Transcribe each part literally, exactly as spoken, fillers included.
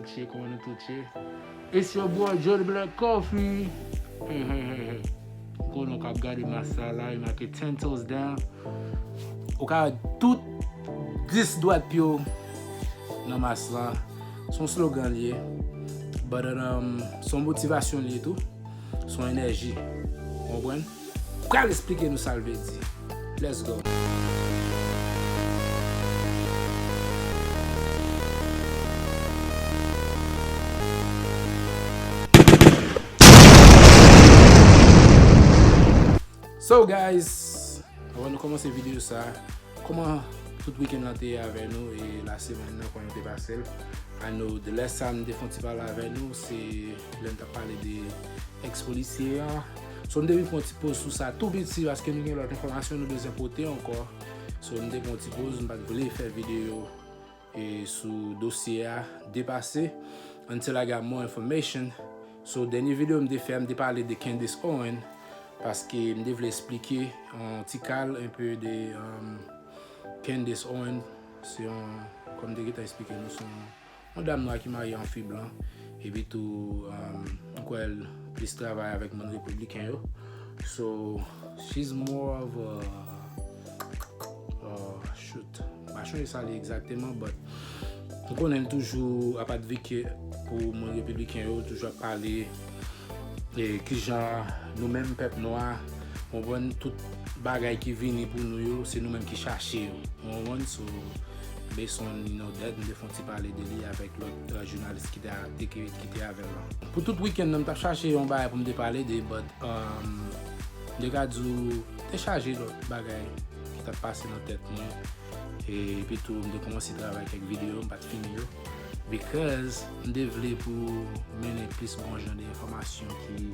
Tche, kòman nou tout ye? It's your boy Jody Black Coffee. Hey, hey, hey, hey. Konnen w k ap gade mas la la, e make ten toes down. Ou ka wè tout dis dwèt pye w nan mas la. Se yon slogan li ye. But, um, se yon motivasyon li ye tou. Se yon enèji. Ou konprann? Pral esplike nou sa l vle di. Let's go. So guys, anvan nou kòmanse videyo sa, kòman tout wikenn lan te ye avè nou e lasemèn nan, kòman nou te pase l? I know the last time m te fè yon ti pale avè nou, se lè n t ap pale de ex polisye an. So m te vin fè yon ti poz sou sa tou piti paske nou gen lòt enfòmasyon nou bezwen pote ankò. So m te pran yon ti poz, m pa t vle fè videyo e sou dosye a depase until I got more information. So dènye videyo m te fè, m te pale de Candace Owen paske m te vle esplike yon ti kal un peu de, um, Candace Owen. Se yon, kòm m te gentan esplike nou, se yon, yon dam nwa ki marye an fi blan. Epi tou, um, m kwè l plis travay avèk moun repibliken yo. So, she's more of a, uh, shoot. M pa chonje sa li egzakteman, but m konnen l toujou ap advocate pou moun repibliken yo, toujou ap pale e kijan nou menm pèp nwa, konprann, tout bagay ki vini pou nou yo, se nou menm ki chache yo. Ou konprann? So, based on, you know, that, m te fè yon ti pale de li avèk lòt, uh, jounalis ki te, te, ki te avè l lan. Pou tout wikenn nan, m t ap chache yon bagay pou m te pale de, but, um, m te ka di w, te chaje lòt bagay ki t ap pase nan tèt mwen. E epi tou, m te kòmanse travay kèk videyo, m pa t fini yo. Because m te vle pou mennen plis bon jan de enfòmasyon ki,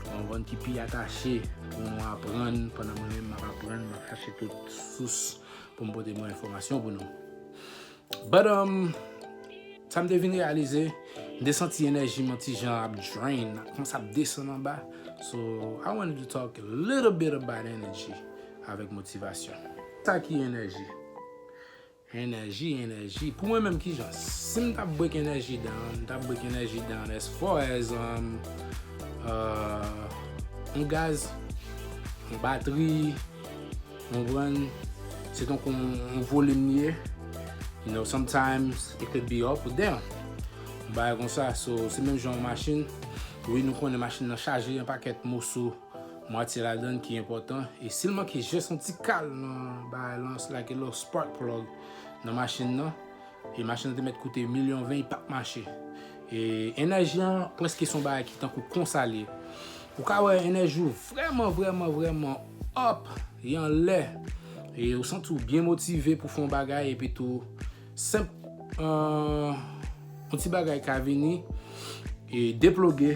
ou konprann, ki pi atache pou nou aprann, pandan mwen menm m ap aprann, m ap chache tout sous pou m pote bon enfòmasyon pou nou. But, um, sa m te vin reyalize, m te santi enèji m yon ti jan ap drain, ap kòmanse ap desann anba. So, I wanted to talk a little bit about energy avèk motivasyon. Sa ki enèji? Enèji, enèji. Pou mwen menm, kijan? Si m t ap break enèji down, m t ap break enèji down as far as, um, uh, yon gaz, yon batri, ou konprann? Se tankou yon, yon volim li ye. You know, sometimes it could be up or down. Yon bagay konsa, so, se menm jan yon machin. Wi, nou konnen machin nan chaje yon pakèt moso, mwatye ladann ki enpòtan. E si l manke jis yon ti kal nan bagay lan, like a little spark plug nan machin nan, e machin nan te mèt koute milyon ven, li p ap mache. E enèji an prèske se yon bagay ki tankou konsa l ye. Ou ka wè enèji w vrèman, vrèman, vrèman up, li anlè. E ou santi w byen motive pou fè yon bagay, epi tou, senp, euh, yon ti bagay ka vini e deploge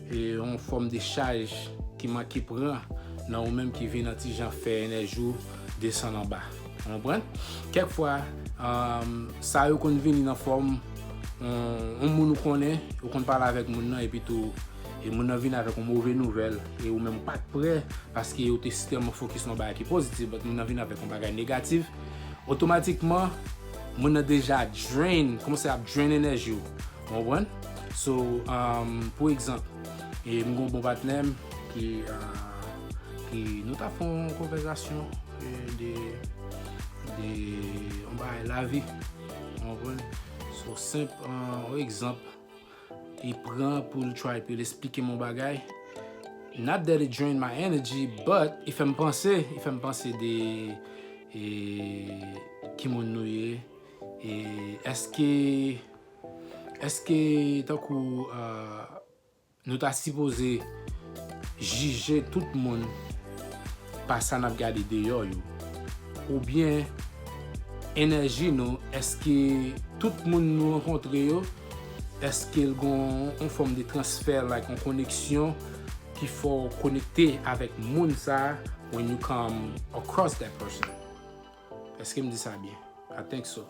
e yon fòm de chaj ki manke pran nan ou menm ki vin yon ti jan fè enèji w desann anba. Ou konprann? Kèk fwa, um, sa yo konn vini nan fòm yon, yon moun ou konnen, ou konn pale avèk moun nan, epi tou, e moun nan vin avèk yon move nouvèl, e ou menm ou pa t prè, paske ou te ekstrèmman fokis nan yon bagay ki pozitif, but moun nan vin avèk yon bagay negatif, otomatikman, moun nan deja drain, kòmanse ap drain enèji w. Ou konprann? So, um, pou egzanp, e m gen yon bon patnè m ki, uh, ki nou ta fè yon konvèsasyon, e, de, de yon bagay lavi. Ou konprann? So, senp, uh, yon egzanp, li pran pou l try pou l esplike m yon bagay. Not that it drain my energy, but li fè m panse, li fè m panse de, e, ki moun nou ye, e èske, èske tankou, uh, nou ta sipoze jije tout moun pa sa n ap gade deyò yo? Oubyen enèji nou, èske tout moun nou rankontre yo, èske l gon yon fòm de transfè, like yon koneksyon ki fè w konekte avèk moun sa a when you come across that person? Èske m di sa byen? I think so.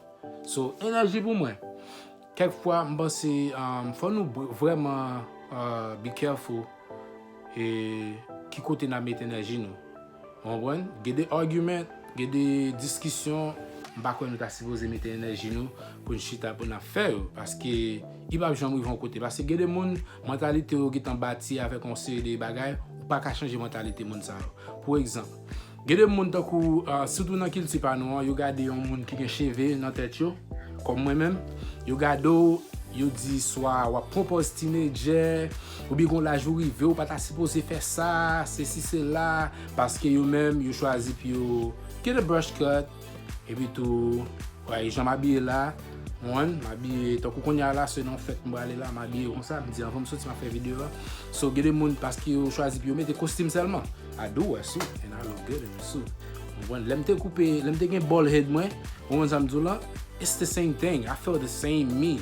So, enèji pou mwen, kèk fwa, m panse, um, fò nou br-, vrèman, uh, be careful, e ki kote n ap met enèji nou. Ou konprann? Gen de argument, gen de diskisyon, M pa kwè nou ta sipoze mete enèji nou pou n chita pou n ap fè yo, paske li p ap janm rive yon kote. Paske gen de moun, mantalite yo gentan bati avèk yon seri de bagay, ou pa ka chanje mantalite moun sa yo. Pou egzanp, gen de moun tankou, ah, sitou nan kilti pa nou an, yo gade yon moun ki gen cheve nan tèt yo, kòm mwen menm, yo gade w, yo di swa w ap pran pòz tinedjè, oubyen gon laj ou rive, ou pa ta sipoze fè sa, sesi sela, paske yo menm, yo chwazi pou yo get a brush cut, epi tou, wè, jan m abiye la, mwen, m abiye, tankou kounye a la, se nan fèt m prale la, m abiye konsa, m di anvan m soti, m ap fè videyo a. So, gen de moun, paske yo chwazi pou yo mete kostim sèlman. I do wear suit, and I look good in a suit. Ou konprann? Lè m te koupe, lè m te gen bald head mwen, ou konprann sa m di w lan? It's the same thing. I feel the same me.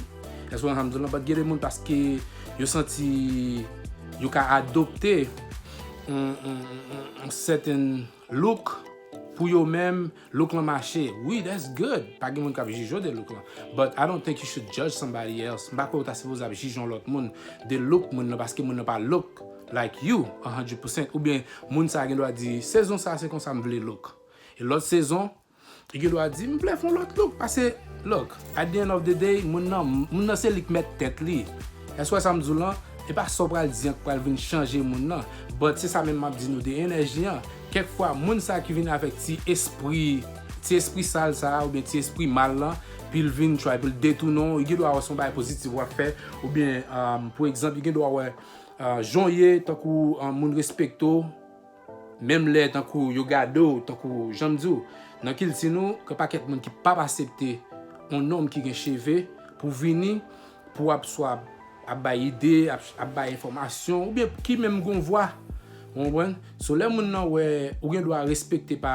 Èske w konprann sa m di w lan? But gen de moun paske yo santi yo ka adopte yon, yon, yon, yon certain look pou yo menm, look lan mache. Wi, that's good. Pa gen moun k ap jije w de look lan. But I don't think you should judge somebody else. M pa kwè w ta sipoze ap jije yon lòt moun de look moun nan paske moun nan pa look like you one hundred percent. Oubyen moun sa gen dwa di, sezon sa se konsa m vle look. E lòt sezon, li gen dwa di, m vle fè yon lòt look. Paske, look, at the end of the day, moun nan, moun nan se li k mèt tèt li. Èske w wè sa m di w lan? E pa sa w pral di an k pral vin chanje moun nan. But se sa menm m ap di nou de enèji an. Kèk fwa, moun sa ki vin avèk ti espri, ti espri sal sa a, oubyen ti espri mal lan, pi l vin try pou l detounen w, li gen dwa wè se yon bagay pozitif w ap fè, oubyen, um, pou egzanp, li gen dwa wè, uh, jan w ye, tankou, um, moun respekte w, menm lè tankou yo gade w, tankou jan m di w, nan kilti nou, gen pakèt moun ki p ap aksepte yon nonm ki gen cheve pou vini, pou ap swa ap bay ide, ap, ap bay enfòmasyon, oubyen ki menm gon vwa. Ou konprann? So, lè moun nan wè, ou gen dwa respekte pa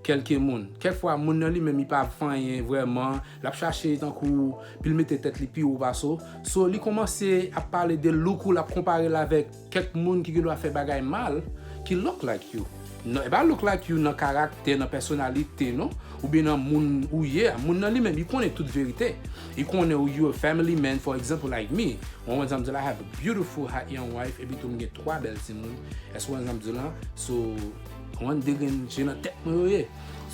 kèlke moun. Kèk fwa, moun nan li menm, li pa ap fè anyen vrèman. L ap chache tankou, pou l mete tèt li pi wo pase w. So, li kòmanse ap pale de look ou, l ap konpare l avèk kèk moun ki gen dwa fè bagay mal, ki look like you. Non, e pa look like you nan karaktè, nan pèsonalite, non. Oubyen nan moun ou ye a. Moun nan li menm, li konnen tout verite. Li konnen ou you a family man, for example, like me. Ou konprann sa m di la, I have a beautiful hot young wife, epi tou m gen twa bèl timoun. Èske w konprann sa m di la? So, ou konprann de grenn je nan tèt mwen yo ye.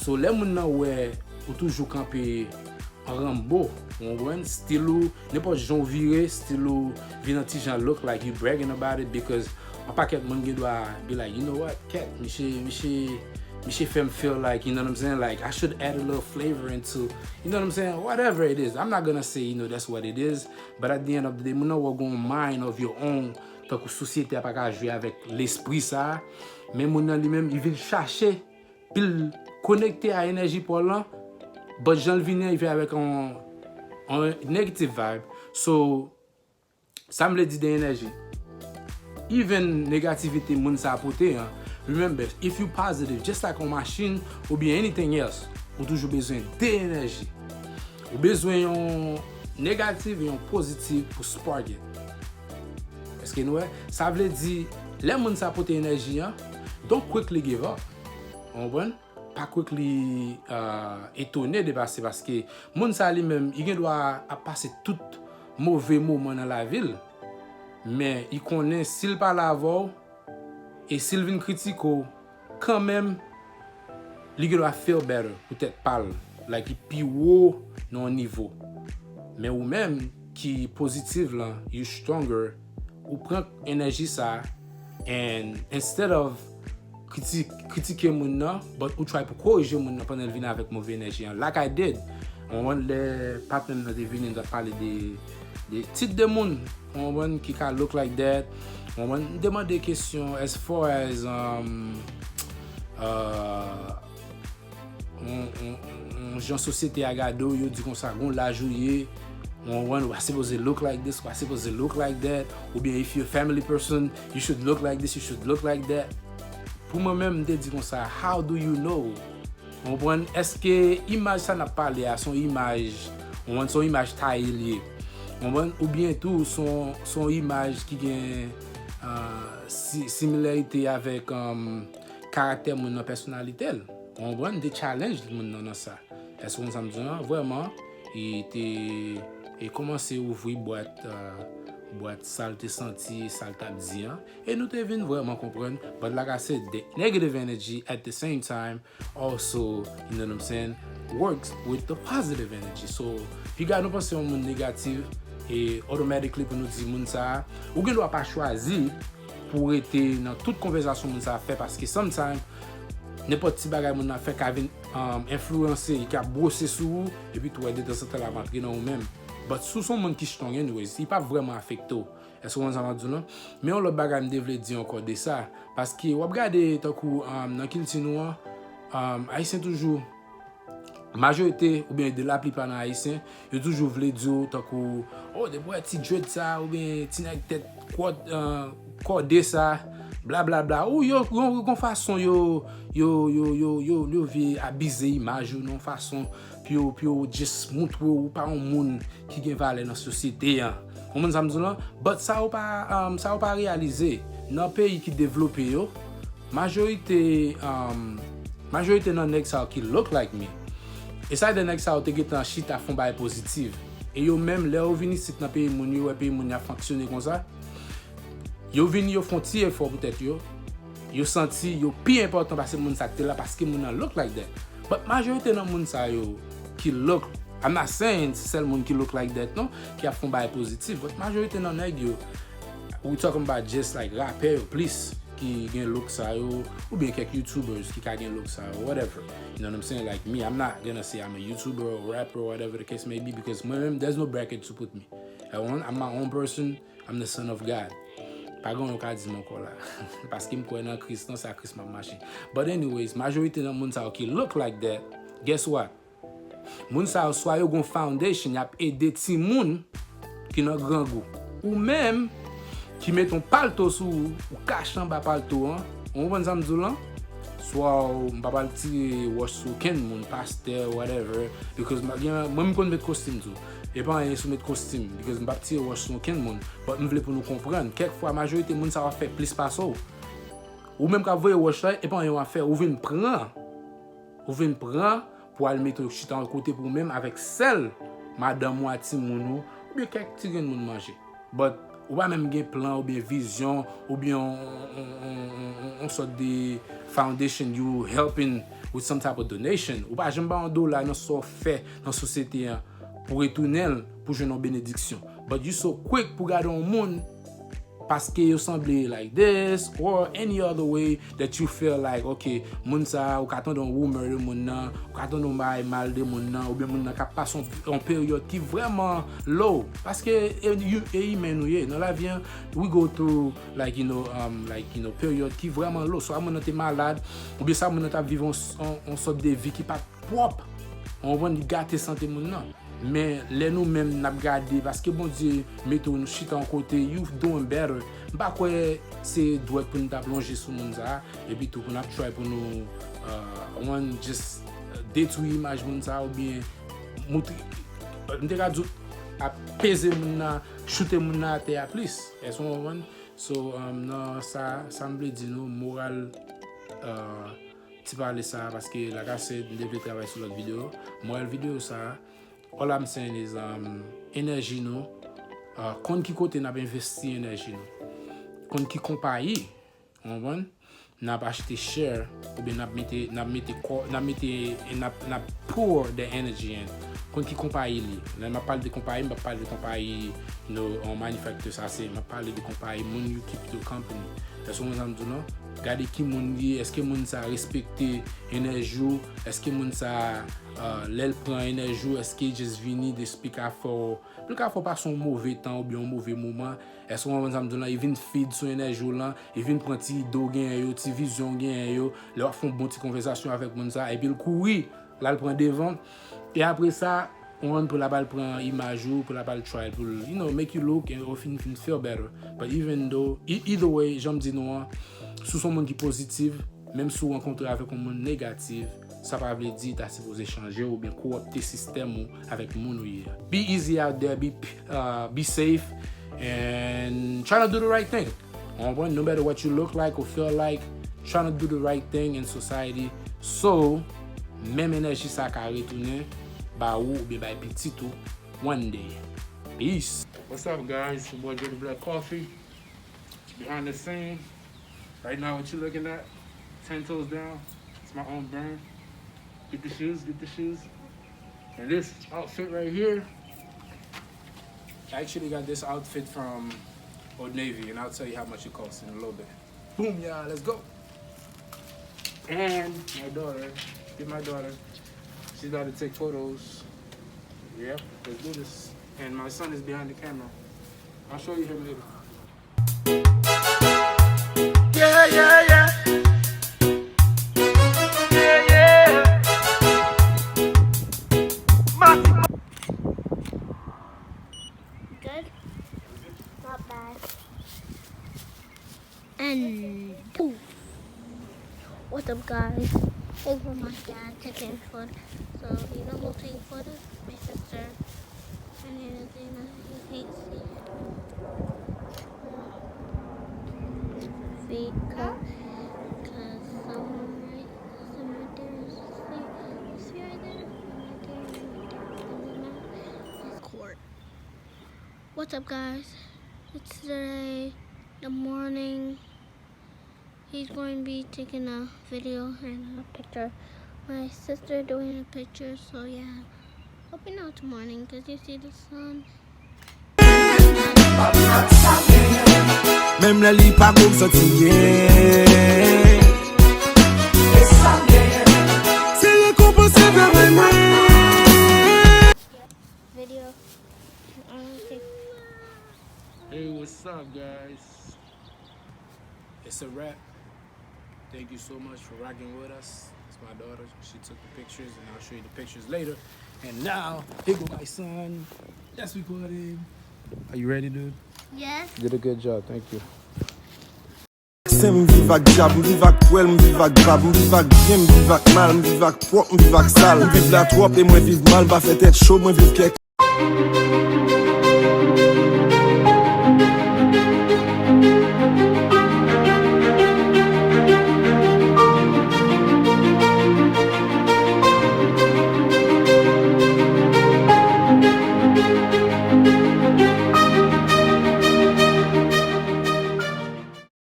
So, lè moun nan wè ou toujou kanpe an Rambo, ou konprann? Stil ou, nenpòt jan w vire, stil ou vin an ti jan look like you bragging about it because yon pakèt moun gen dwa be like, you know what, kèt, misye, misye, misye fè m feel like, you know what I'm saying? Like, I should add a little flavor into, you know what I'm saying? Whatever it is. I'm not gonna say, you know, that's what it is. But at the end of the day, moun nan wè w gon mind of your own, tankou sosyete a pa ka jwe avèk lespri sa a. Men moun nan li menm, li vin chache pou l konekte a enèji pa w lan, but jan l vini an, li vin avèk yon, yon negative vibe. So, sa m vle di de enèji. Even negativite moun sa a pote an, remember, if you positive, just like yon machin oubyen anything else, ou toujou bezwen de enèji. Ou bezwen yon negative e yon pozitiv pou spark it. Èske nou wè? Sa vle di, lè moun sa pote enèji an, don't quickly give up. Ou konprann? Pa quickly, uh, etone de pase, paske moun sa li menm, li gen dwa ap pase tout move moman nan lavi l. Men, li konnen si l pale avè w, e si l vin kritike w, kanmenm, li gen dwa feel better pou tèt pa l, like, li pi wo nan yon nivo. Men ou menm ki pozitif lan, you stronger, ou pran enèji sa, and instead of kriti-, kritike moun nan, but ou try pou korije moun nan pandan l vin avèk move enèji an. Like I did. Ou konprann, lè patnè m nan te vini, nou t ap pale de, de tit de moun, ou konprann, ki ka look like that. Ou konprann, m te mande kesyon as far as, um, uh, yon, yon, yon jan sosyete a gade w, yo di konsa, gon laj ou ye, ou konprann, ou pa sipoze look like this, ou pa sipoze look like that, oubyen if you a family person, you should look like this, you should look like that. Pou mwen menm, m te di konsa, how do you know? Ou konprann? Èske imaj sa n ap pale a, se yon imaj, ou konprann, se yon imaj taye l ye? Ou konprann? Oubyen tou, se yon, se yon imaj ki gen, uh, si-, similarite avèk, um, karaktè moun nan, pèsonalite l. Ou konprann? M te challenge moun nan nan sa. Èske w konn sa m di w lan? Vrèman, li te, e kòmanse ouvri bwat, uh, bwat sa l te santi, sa l t ap di an. E nou te vin vrèman konprann. But like I said, the negative energy at the same time also, you know what I'm saying, works with the positive energy. So, piga nou panse yon moun negatif, e automatically pou nou di moun sa a, ou gen dwa pa chwazi pou rete nan tout konvèsasyon moun sa a fè, paske sometimes, nenpòt ti bagay moun nan fè ka vin um, enfliyanse, li ka bwose sou ou, epi tou wè detanzantan l ap antre nan ou menm. But si w se yon moun ki strong anyways, li p ap vrèman afekte w. Èske w konprann sa m ap di w lan? Men yon lòt bagay m te vle di ankò de sa, paske w ap gade tankou um, nan kilti nou an, um, Ayisyen toujou, majorite oubyen de laplipa nan Ayisyen, yo toujou vle di w tankou, oh, depi w wè ti dread sa, oubyen ti nèg tèt kòd, uh, kòde sa, blablabla. Ou yo, yo, yo gon fason yo, yo, yo, yo, yo, yo vle abize imaj ou nan yon fason pou yo, pou yo just montre w ou pa yon moun ki gen valè nan sosyete an. Konprann sa m di w lan? But sa yo pa, um, sa yo pa reyalize, nan peyi ki devlope yo, majorite, um, majorite nan nèg sa yo ki look like me, e sa de nèg sa yo te gentan chita fè yon bagay pozitif. E yo menm, lè yo vin isit nan peyi moun yo, wè peyi moun yo ap fonksyone konsa, yo vini, yo fè yon ti efò pou tèt yo. Yo santi yo pi enpòtan pase moun sa ki te la paske moun nan look like that. But majorite nan moun sa yo ki look, I'm not saying se sèl moun ki look like that non, ki ap fè yon bagay pozitif. But majorite nan nèg yo, we talking about just like rapè yo plis ki gen look sa yo, oubyen kèk YouTubers ki ka gen look sa yo, whatever. You know what I'm saying? Like me, I'm not gonna say I'm a YouTuber or rapper or whatever the case may be, because mwen menm, there's no bracket to put me. I want, I'm my own person, I'm the son of God. Pa gen yon ka di m ankò la. Paske m kwè nan Kris, nan sa Kris m ap mache. But anyways, majorite nan moun sa yo ki look like that, guess what? Moun sa yo, swa yo gon foundation, y ap ede timoun ki nan grangou. Ou menm, ki met yon palto sou ou, ou kache anba palto an, ou konprann sa m di w lan? Swa w, m pa pral tire wòch sou okenn moun, pastè, whatever, because m, gen, mwen m konn met kostim tou. E pa anyen si w met kostim, because m p ap tire wòch sou okenn moun, but m vle pou nou konprann, kèk fwa majorite moun sa yo ap fè plis pase w. Ou menm k ap voye wòch la, e pa anyen w ap fè, ou vin pran, ou vin pran pou al mete w chita yon kote pou ou menm avèk sèl madanm ou a timoun ou, oubyen kèk ti grenn moun manje. But ou pa menm gen plan oubyen vizyon oubyen yon, yon, yon, yon, yon, yon sòt de foundation, you helping with some type of donation. Ou pa janm bay yon dola nan sa w fè nan sosyete an pou retounen l pou jwenn yon benediksyon. But you so quick pou gade yon moun paske yo sanble like this or any other way that you feel like, ok, moun sa, ou ka tande yon rumor de moun nan, ou ka tande yon bagay mal de moun nan, oubyen moun nan ka pase yon, yon peryòd ki vrèman low. Paske e, e imen nou ye. Nan lavi an, we go through, like, you know, um, like, you know, peryòd ki vrèman low. Swa moun nan te malad, oubyen sa moun nan t ap viv yon, yon, yon sòt de vi ki pa t pwòp. Ou konprann, li gate sante moun nan. Men lè nou menm n ap gade, paske Bondye mete w, nou chita yon kote, you doing better. M pa kwè se dwèt pou nou t ap lonje sou moun sa a, epi tou pou n ap try pou nou, uh, one, just, uh, detwi imaj moun sa a, oubyen moutre, uh, m te ka di w ap peze moun nan, choute moun nan atè a plis. Èske w konprann? So, um, nan sa, sa m vle di nou, moral, uh, ti pale sa a, paske like I said, m te vle travay sou lòt videyo. Moral videyo sa a, all I'm saying is, um, enèji nou, uh, konn ki kote n ap envesti enèji nou. Konn ki konpayi, w konprann? N ap achte share, oubyen n ap mete, n ap mete kò, n ap mete, n ap, n ap pour the energy in. Konn ki konpayi li. Lè m ap pale de konpayi, m p ap pale de konpayi, you know, yon manufacturer sa se, m ap pale de konpayi, moun you keep your company. Èske w konn sa m di w lan? Gade ki moun li ye, èske moun sa respekte enèji w, èske moun sa, uh, lè l pran enèji w, èske li just vini, de speak afè w, li ka fè w pase yon move tan oubyen yon move moman, èske w konprann sa m di w lan, li vin feed sou enèji w lan, li vin pran ti ide w genyen yo, ti vizyon w genyen yo, lè w ap fè yon bon ti konvèsasyon avèk moun sa, epi l kouri, l al pran devan, e apre sa, w konprann, pou l ap al pran imaj ou, pou l ap al try, pou l, you know, make you look and ou fin, fin feel better. But even though, e- either way, jan m di nou an, si w se yon moun ki pozitif, menm si w rankontre avèk yon moun negatif, sa pa vle di ta sipoze chanje w oubyen kowòpte sistèm ou avèk moun ou ye a. Be easy out there, be, uh, be safe, and try to do the right thing. Ou konprann? No matter what you look like or feel like, try to do the right thing in society. So, menm enèji sa ka retounen ba ou oubyen bay pitit ou one day. Peace. What's up, guys? It's your boy Dirty Black Coffee. Behind the scene. Right now, what you looking at? Ten toes down. It's my own brand. Get the shoes, get the shoes. And this outfit right here, I actually got this outfit from Old Navy, and I'll tell you how much it costs in a little bit. Boom, y'all, let's go. And my daughter, get my daughter. She's about to take photos. Yep, let's do this. And my son is behind the camera. I'll show you him later. Yeah, yeah, yeah. Yeah, yeah. Mati. Good? Not bad. And poof. What's up, guys? Over my dad taking photo. So, you know who take photos? My sister. And everything. He hates it. See, cause, cause someone right, someone right there is asleep. You see right there? Right there, right there. And then now it's court. What's up, guys? It's today the morning. He's going to be taking a video and a picture. My sister doing a picture, so yeah. Hope you know it's morning because you see the sun. Menm lè li pa gwo, m santi l gen. Se rekonpanse vre mwen. Video. I don't think Hey, what's up, guys? It's a wrap. Thank you so much for rocking with us. It's my daughter. She took the pictures, and I'll show you the pictures later. And now, here go my son. That's recording. Are you ready, dude? Yes. You did a good job. Thank you. Sen m viv ak dyab, m viv ak pwèl, m viv ak bab, m viv ak byen, m viv ak mal, m viv ak pwòp, m viv ak sal. M viv la twòp e mwen viv mal, m pa fè tèt cho, mwen viv kèk.